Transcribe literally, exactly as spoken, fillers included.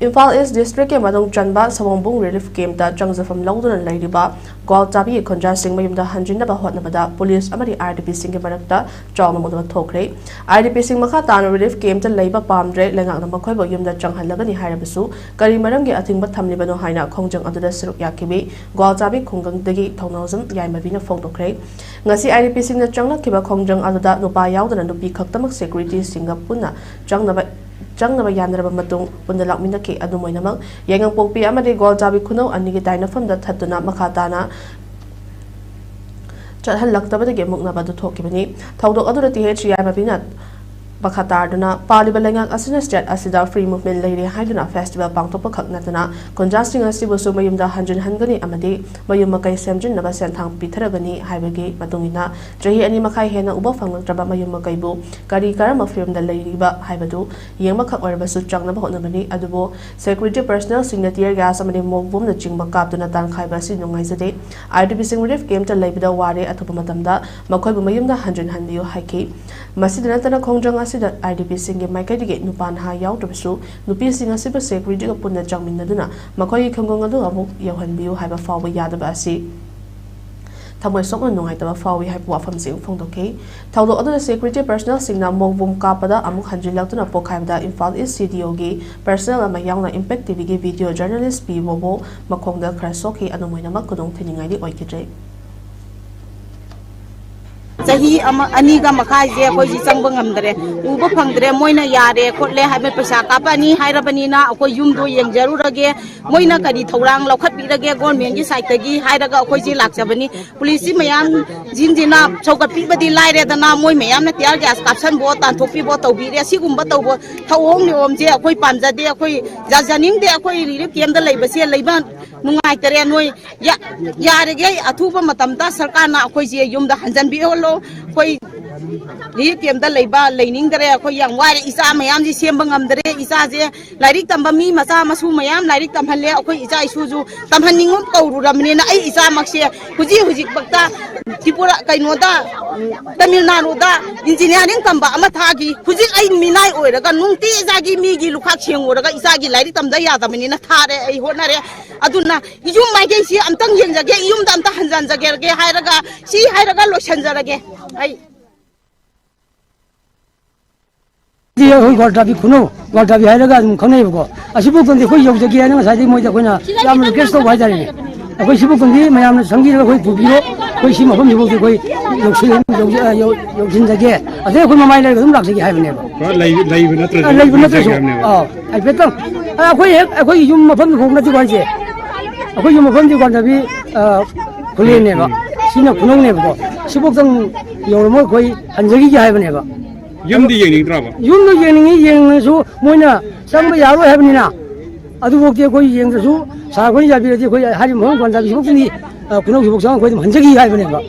ꯏꯝꯐꯥꯜ ꯏꯁ ꯗꯤꯁꯇ꯭ꯔꯤꯛꯀꯤ ꯃꯅꯨꯡ ꯆꯟꯕ ꯁꯋꯣꯡꯕꯨꯡ ꯔꯤꯂꯤꯐ ꯀꯦꯝꯞꯇ ꯆꯪꯖꯐꯝ ꯂꯧꯗꯨꯅ ꯂꯩꯔꯤꯕ ꯒ꯭ꯋꯥꯜꯆꯥꯕꯤꯒꯤ ꯈꯨꯟꯖꯥꯁꯤꯡ ꯃꯌꯨꯝꯗ ꯍꯟꯖꯤꯟꯅꯕ ꯍꯣꯠꯅꯕꯗ ꯄꯨꯂꯤꯁ ꯑꯃꯗꯤ ꯑꯥꯔ ꯗꯤ ꯄꯤꯁꯤꯡꯒꯤ ꯃꯔꯛꯇ ꯆꯥꯎꯅ ꯃꯨꯟꯅꯕ ꯊꯣꯛꯈ꯭ꯔꯦ꯫ ꯑꯥꯔ ꯗꯤ ꯄꯤꯁꯤꯡ ꯃꯈꯥ ꯇꯥꯅ ꯔꯤꯂꯤꯐ ꯀꯦꯝꯞꯇ ꯂꯩꯕ ꯄꯥꯝꯗ꯭ꯔꯦ, ꯂꯩꯉꯥꯛꯅ ꯃꯈꯣꯏꯕꯨ ꯌꯨꯝꯗ ꯆꯪꯍꯜꯂꯒꯅꯤ ꯍꯥꯏꯔꯕꯁꯨ ꯀꯔꯤ ꯃꯔꯝꯒꯤ ꯑꯊꯤꯡꯕ ꯊꯝꯂꯤꯕꯅꯣ ꯍꯥꯏꯅ ꯈꯣꯡꯖꯪ ꯑꯗꯨꯗ ꯁꯔꯨꯛ ꯌꯥꯈꯤꯕꯤ ꯒ꯭ꯋꯥꯜꯆꯥꯕꯤ ꯈꯨꯡꯒꯪꯗꯒꯤ ꯊꯧꯅꯥꯎꯖꯝ ꯌꯥꯏꯃꯕꯤꯅ ꯐꯣꯡꯗꯣꯛꯈ꯭ꯔꯦ꯫ ꯉꯁꯤ ꯑꯥꯏ ꯗꯤ ꯄꯤꯁꯤꯡꯅ ꯆꯪꯂꯛꯈꯤꯕ ꯈꯣꯡꯖꯪ ꯑꯗꯨꯗ ꯅꯨꯄꯥ ꯌꯥꯎꯗꯅ ꯅꯨꯄꯤ ꯈꯛꯇꯃꯛ ꯁꯦꯀ꯭ꯌꯨꯔꯤꯇꯤꯁꯤꯡꯒ ꯄꯨꯟꯅ ꯆꯪꯅꯕ ꯆꯪꯅꯕ ꯌꯥꯅꯔꯕ ꯃꯇꯨꯡ ꯄꯨꯟꯅ ꯂꯥꯛꯃꯤꯟꯅꯈꯤ꯫ ꯑꯗꯨꯝ ꯑꯣꯏꯅꯃꯛ, ꯌꯥꯏꯉꯪꯄꯣꯛꯄꯤ ꯑꯃꯗꯤ ꯒ꯭ꯋꯥꯜꯆꯥꯕꯤ ꯈꯨꯅꯧ ꯑꯅꯤꯒꯤ ꯇꯥꯏꯅꯐꯝꯗ ꯊꯠꯇꯨꯅ ꯃꯈꯥ ꯇꯥꯅ ꯆꯠꯍꯜꯂꯛꯇꯕꯗꯒꯤ ꯃꯨꯛꯅꯕ ꯑꯗꯨ ꯊꯣꯛꯈꯤꯕꯅꯤ꯫ ꯊꯧꯗꯣꯛ ꯑꯗꯨꯗ ꯇꯤ ꯑꯩꯆ ꯌꯥꯏꯃꯕꯤꯅ ꯃꯈꯥ ꯇꯥꯗꯨꯅ, ꯄꯥꯜꯂꯤꯕ ꯂꯩꯉꯥꯛ ꯑꯁꯤꯅ ꯁ꯭ꯇꯦꯠ ꯑꯁꯤꯗ ꯐ꯭ꯔꯤ ꯃꯨꯚꯃꯦꯟ ꯂꯩꯔꯦ ꯍꯥꯏꯗꯨꯅ ꯐꯦꯁꯇꯤꯚꯦꯜ ꯄꯥꯡꯊꯣꯛꯄ ꯈꯛ ꯅꯠꯇꯅ ꯈꯨꯟꯖꯥꯁꯤꯡ ꯑꯁꯤꯕꯨꯁꯨ ꯃꯌꯨꯝꯗ ꯍꯟꯖꯤꯟꯍꯟꯒꯅꯤ ꯑꯃꯗꯤ ꯃꯌꯨꯝ ꯃꯀꯩ ꯁꯦꯝꯖꯤꯟꯅꯕ ꯁꯦꯟꯊꯥꯡ ꯄꯤꯊꯔꯒꯅꯤ ꯍꯥꯏꯕꯒꯤ ꯃꯇꯨꯡ ꯏꯟꯅ ꯆꯍꯤ ꯑꯅꯤ ꯃꯈꯥꯏ ꯍꯦꯟꯅ ꯎꯕ ꯐꯪꯂꯛꯇ꯭ꯔꯕ ꯃꯌꯨꯝ ꯃꯀꯩꯕꯨ ꯀꯔꯤ ꯀꯔꯝꯕ ꯐꯤꯕꯝꯗ ꯂꯩꯔꯤꯕ ꯍꯥꯏꯕꯗꯨ ꯌꯦꯡꯕꯈꯛ ꯑꯣꯏꯔꯕꯁꯨ ꯆꯪꯅꯕ ꯍꯣꯠꯅꯕꯅꯤ꯫ ꯑꯗꯨꯕꯨ ꯁꯦꯀ꯭ꯌꯨꯔꯤꯇꯤ ꯄꯔꯁꯅꯦꯜꯁꯤꯡꯅ tear gas ꯑꯃꯗꯤ ꯃꯣꯛ ꯕꯣꯝꯅꯆꯤꯡꯕ ꯀꯥꯞꯇꯨꯅ ꯇꯥꯟꯈꯥꯏꯕ ꯑꯁꯤ ꯅꯨꯡꯉꯥꯏꯖꯗꯦ꯫ ꯑꯥꯔ ꯗꯤ ꯄꯤꯁꯤꯡ ꯔꯤꯂꯤꯐ ꯀꯦꯝꯞꯇ ꯂꯩꯕꯗ ꯋꯥꯔꯦ, ꯑꯊꯨꯕ ꯃꯇꯝꯗ ꯃꯈꯣꯏꯕꯨ ꯃꯌꯨꯝꯗ ꯍꯟꯖꯤꯟꯍꯟꯕꯤꯌꯨ ꯍꯥꯏꯈꯤ꯫ ꯃꯁꯤꯗ ꯅꯠꯇꯅ ꯈꯣꯡꯖꯪ ꯑꯁꯤꯗ ꯑꯥꯔ ꯗꯤ ꯄꯤꯁꯤꯡꯒꯤ ꯃꯥꯏꯀꯩꯗꯒꯤ ꯅꯨꯄꯥ ꯅꯍꯥ ꯌꯥꯎꯗ꯭ꯔꯕꯁꯨ ꯅꯨꯄꯤꯁꯤꯡ ꯑꯁꯤꯕꯨ ꯁꯦꯀ꯭ꯌꯨꯔꯤꯇꯤꯒ ꯄꯨꯟꯅ ꯆꯪꯃꯤꯟꯅꯗꯨꯅ ꯃꯈꯣꯏꯒꯤ ꯈꯨꯡꯒꯪ ꯑꯗꯨ ꯑꯃꯨꯛ ꯌꯧꯍꯟꯕꯤꯌꯨ ꯍꯥꯏꯕ ꯐꯥꯎꯕ ꯌꯥꯗꯕ ꯑꯁꯤ ꯊꯃꯣꯏ ꯁꯣꯛꯅ ꯅꯨꯡꯉꯥꯏꯇꯕ ꯐꯥꯎꯏ ꯍꯥꯏꯕ ꯋꯥꯐꯝꯁꯤꯡ ꯐꯣꯡꯗꯣꯛꯈꯤ꯫ ꯊꯧꯗꯣꯛ ꯑꯗꯨꯗ ꯁꯦꯀ꯭ꯌꯨꯔꯤꯇꯤ ꯄꯔꯁꯅꯦꯜꯁꯤꯡꯅ ꯃꯣꯛ ꯕꯣꯝ ꯀꯥꯞꯄꯗ ꯑꯃꯨꯛ ꯍꯟꯖꯤꯜꯂꯛꯇꯨꯅ ꯄꯣꯛꯈꯥꯏꯕꯗ ꯏꯝꯐꯥꯜ ꯏꯁ ꯁꯤ ꯗꯤ ꯑꯣꯒꯤ ꯄꯔꯁꯅꯦꯜ ꯑꯃ ꯌꯥꯎꯅ ꯏꯝꯄꯦꯛ ꯇꯤ ꯚꯤꯒꯤ ꯚꯤꯗꯤꯑꯣ ꯖꯔꯅꯦꯂꯤꯁ ꯄꯤ ꯕꯣꯕꯣ ꯃꯈꯣꯡꯗ ꯈꯔ ꯁꯣꯛꯈꯤ꯫ ꯑꯗꯨꯝ ꯑꯣꯏꯅꯃꯛ ꯈꯨꯗꯣꯡ ꯊꯤꯅꯤꯡꯉꯥꯏꯗꯤ ꯑꯣꯏꯈꯤꯗ꯭ꯔꯦ꯫ ꯆꯍꯤ ꯑꯃ, ꯑꯅꯤꯒ ꯃꯈꯥꯏꯁꯦ ꯑꯩꯈꯣꯏꯁꯤ ꯆꯪꯕ ꯉꯝꯗ꯭ꯔꯦ, ꯎꯕ ꯐꯪꯗ꯭ꯔꯦ꯫ ꯃꯣꯏꯅ ꯌꯥꯔꯦ ꯈꯣꯠꯂꯦ ꯍꯥꯏꯕ ꯄꯩꯁꯥ ꯀꯥꯞꯄꯛꯑꯅꯤ ꯍꯥꯏꯔꯕꯅꯤꯅ ꯑꯩꯈꯣꯏ ꯌꯨꯝꯗꯣ ꯌꯦꯡꯖꯔꯨꯔꯒꯦ, ꯃꯣꯏꯅ ꯀꯔꯤ ꯊꯧꯔꯥꯡ ꯂꯧꯈꯠꯄꯤꯔꯒꯦ ꯒꯣꯔꯃꯦꯟꯒꯤ ꯁꯥꯏꯠꯇꯒꯤ ꯍꯥꯏꯔꯒ ꯑꯩꯈꯣꯏꯁꯤ ꯂꯥꯛꯆꯕꯅꯤ꯫ ꯄꯨꯂꯤꯁꯁꯤ ꯃꯌꯥꯝꯁꯤꯡꯁꯤꯅ ꯁꯧꯒꯠꯄꯤꯕꯗꯤ ꯂꯥꯏꯔꯦꯗꯅ, ꯃꯣꯏ ꯃꯌꯥꯝꯅ tear gas ꯀꯥꯞꯁꯟꯕꯣ, ꯇꯥꯟꯊꯣꯛꯄꯤꯕꯣ ꯇꯧꯕꯤꯔꯦ꯫ ꯑꯁꯤꯒꯨꯝꯕ ꯇꯧꯕ ꯊꯧꯑꯣꯡ ꯅꯤꯌꯣꯝꯁꯦ ꯑꯩꯈꯣꯏ ꯄꯥꯝꯖꯗꯦ, ꯑꯩꯈꯣꯏ ꯌꯥꯖꯅꯤꯡꯗꯦ꯫ ꯑꯩꯈꯣꯏ ꯔꯤꯂꯤꯐ ꯀꯦꯝꯞꯇ ꯂꯩꯕꯁꯦ ꯂꯩꯕ ꯅꯨꯡꯉꯥꯏꯇꯔꯦ꯫ ꯅꯣꯏ ꯌꯥ-, ꯌꯥꯔꯤꯈꯩ ꯑꯊꯨꯕ ꯃꯇꯝꯗ ꯁꯔꯀꯥꯔꯅ ꯑꯩꯈꯣꯏꯁꯦ ꯌꯨꯝꯗ ꯍꯟꯖꯟꯕꯤꯍꯜꯂꯣ꯫ ꯑꯩꯈꯣꯏ ꯔꯤꯂꯤꯐ ꯀꯦꯝꯞꯇ ꯂꯩꯕ ꯂꯩꯅꯤꯡꯗꯔꯦ꯫ ꯑꯩꯈꯣꯏ ꯌꯥꯝ ꯋꯥꯔꯦ, ꯏꯆꯥ ꯃꯌꯥꯝꯁꯤ ꯁꯦꯝꯕ ꯉꯝꯗꯔꯦ꯫ ꯏꯆꯥꯁꯦ ꯂꯥꯏꯔꯤꯛ ꯇꯝꯕ ꯃꯤ ꯃꯆꯥ ꯃꯁꯨ ꯃꯌꯥꯝ ꯂꯥꯏꯔꯤꯛ ꯇꯝꯍꯜꯂꯦ꯫ ꯑꯩꯈꯣꯏ ꯏꯆꯥ ꯏꯁꯨꯁꯨ ꯇꯝꯍꯟꯅꯤꯡꯉꯨ ꯀꯧꯔꯨꯔꯕꯅꯤꯅ ꯑꯩ ꯏꯆꯥꯃꯛꯁꯦ ꯍꯧꯖꯤꯛ ꯍꯧꯖꯤꯛꯃꯛꯇ ꯇ꯭ꯔꯤꯄꯨꯔꯥ, ꯀꯩꯅꯣꯗ, ꯎꯝ, ꯇꯃꯤꯜ ꯅꯥꯗꯨꯗ ꯏꯟꯖꯤꯅꯤꯌꯥꯔꯤꯡ ꯇꯝꯕ ꯑꯃ ꯊꯥꯈꯤ꯫ ꯍꯧꯖꯤꯛ ꯑꯩ ꯃꯤꯅꯥꯏ ꯑꯣꯏꯔꯒ ꯅꯨꯡꯇꯤ ꯏꯆꯥꯒꯤ ꯃꯤꯒꯤ ꯂꯨꯈꯥꯛ ꯁꯦꯡꯉꯨꯔꯒ ꯏꯆꯥꯒꯤ ꯂꯥꯏꯔꯤꯛ ꯇꯝꯗ ꯌꯥꯗꯕꯅꯤꯅ ꯊꯥꯔꯦ꯫ ꯑꯩ ꯍꯣꯠꯅꯔꯦ꯫ ꯑꯗꯨꯅ ꯌꯨꯝ ꯃꯥꯏꯀꯩꯁꯤ ꯑꯝꯇꯪ ꯌꯦꯡꯖꯒꯦ, ꯌꯨꯝꯗ ꯑꯝꯇ ꯍꯟꯖꯟꯖꯒꯦ ꯍꯥꯏꯔꯒ, ꯁꯤ ꯍꯥꯏꯔꯒ ꯂꯣꯏꯁꯟꯖꯔꯒꯦ꯫ ꯑꯩ ꯗꯤ ꯑꯩꯈꯣꯏ ꯒ꯭ꯋꯥꯜꯇꯥꯕꯤ ꯈꯨꯅꯧ, ꯒ꯭ꯋꯥꯜꯇꯥꯕꯤ ꯍꯥꯏꯔꯒ ꯑꯗꯨꯝ ꯈꯪꯅꯩꯌꯦꯕꯀꯣ꯫ ꯑꯁꯤꯐꯥꯎꯗꯪꯗꯤ ꯑꯩꯈꯣꯏ ꯌꯧꯖꯒꯦ ꯍꯥꯏꯅ ꯉꯁꯥꯏꯗꯒꯤ ꯃꯣꯏꯗ ꯑꯩꯈꯣꯏꯅ ꯌꯥꯝꯅ ꯔꯤꯀ꯭ꯋꯦꯁ ꯇꯧꯕ ꯍꯥꯏꯇꯥꯔꯦꯅꯦ꯫ ꯑꯩꯈꯣꯏ ꯁꯤꯐꯥꯎꯗꯪꯗꯤ ꯃꯌꯥꯝꯅ ꯁꯪꯕꯤꯔꯒ ꯑꯩꯈꯣꯏ ꯄꯨꯕꯤꯔꯣ, ꯑꯩꯈꯣꯏ ꯁꯤ ꯃꯐꯝꯁꯤꯐꯥꯎꯗꯤ ꯑꯩꯈꯣꯏ ꯌꯧꯁꯤꯟ-, ꯌꯧ-, ꯌꯧ-, ꯌꯧꯁꯤꯟꯖꯒꯦ, ꯑꯗꯩ ꯑꯩꯈꯣꯏ ꯃꯃꯥꯏ ꯂꯩꯔꯒ ꯑꯗꯨꯝ ꯂꯥꯛꯆꯒꯦ ꯍꯥꯏꯕꯅꯦꯕ꯫ ꯄꯨꯔꯥ ꯂꯩ-, ꯂꯩꯕ ꯅꯠꯇ꯭ꯔꯁꯨ ꯑ, ꯂꯩꯕ ꯅꯠꯇ꯭ꯔꯁꯨ, ꯂꯩꯖꯒꯦ ꯍꯥꯏꯕꯅꯦꯕ꯫ ꯑꯥ, ꯍꯥꯏꯐꯦꯠꯇꯪ꯫ ꯑ, ꯑꯩꯈꯣꯏ ꯍꯦꯛ ꯑꯩꯈꯣꯏꯒꯤ ꯌꯨꯝ ꯃꯐꯝꯗꯨ ꯐꯥꯎ ꯅꯠꯇꯦꯀꯣ ꯍꯥꯏꯁꯦ, ꯑꯩꯈꯣꯏ ꯌꯨꯝ ꯃꯐꯝꯗꯤ ꯒ꯭ꯋꯥꯜꯇꯥꯕꯤ, ꯑ, ꯈꯨꯂꯦꯟꯅꯦꯕ, ꯎꯝ꯫ ꯁꯤꯅ ꯈꯨꯅꯧꯅꯦꯕꯀꯣ꯫ ꯁꯤꯐꯥꯎꯗꯪ ꯌꯧꯔꯝꯃꯒ ꯑꯩꯈꯣꯏ ꯍꯟꯖꯈꯤꯒꯦ ꯍꯥꯏꯕꯅꯦꯕ꯫ ꯌꯨꯝꯗꯤ ꯌꯦꯡꯅꯤꯡꯗ꯭ꯔꯕ? ꯌꯨꯝꯗꯣ ꯌꯦꯡꯅꯤꯡꯉꯤ, ꯌꯦꯡꯉꯁꯨ ꯃꯣꯏꯅ ꯆꯪꯕ ꯌꯥꯔꯣꯏ ꯍꯥꯏꯕꯅꯤꯅ, ꯑꯗꯨꯐꯥꯎꯗꯤ ꯑꯩꯈꯣꯏ ꯌꯦꯡꯗ꯭ꯔꯁꯨ, ꯁꯥꯔ ꯑꯩꯈꯣꯏꯅ ꯌꯥꯕꯤꯔꯗꯤ ꯑꯩꯈꯣꯏ ꯍꯥꯏꯔꯤꯕ ꯃꯐꯝ ꯒ꯭ꯋꯥꯜꯇꯥꯕꯤꯁꯤꯐꯥꯎꯗꯤ, ꯑ, ꯈꯨꯅꯧꯁꯤꯐꯥꯎ ꯆꯪꯉꯒ ꯑꯩꯈꯣꯏ ꯑꯗꯨꯝ ꯍꯟꯖꯈꯤ ꯍꯥꯏꯕꯅꯦꯕ꯫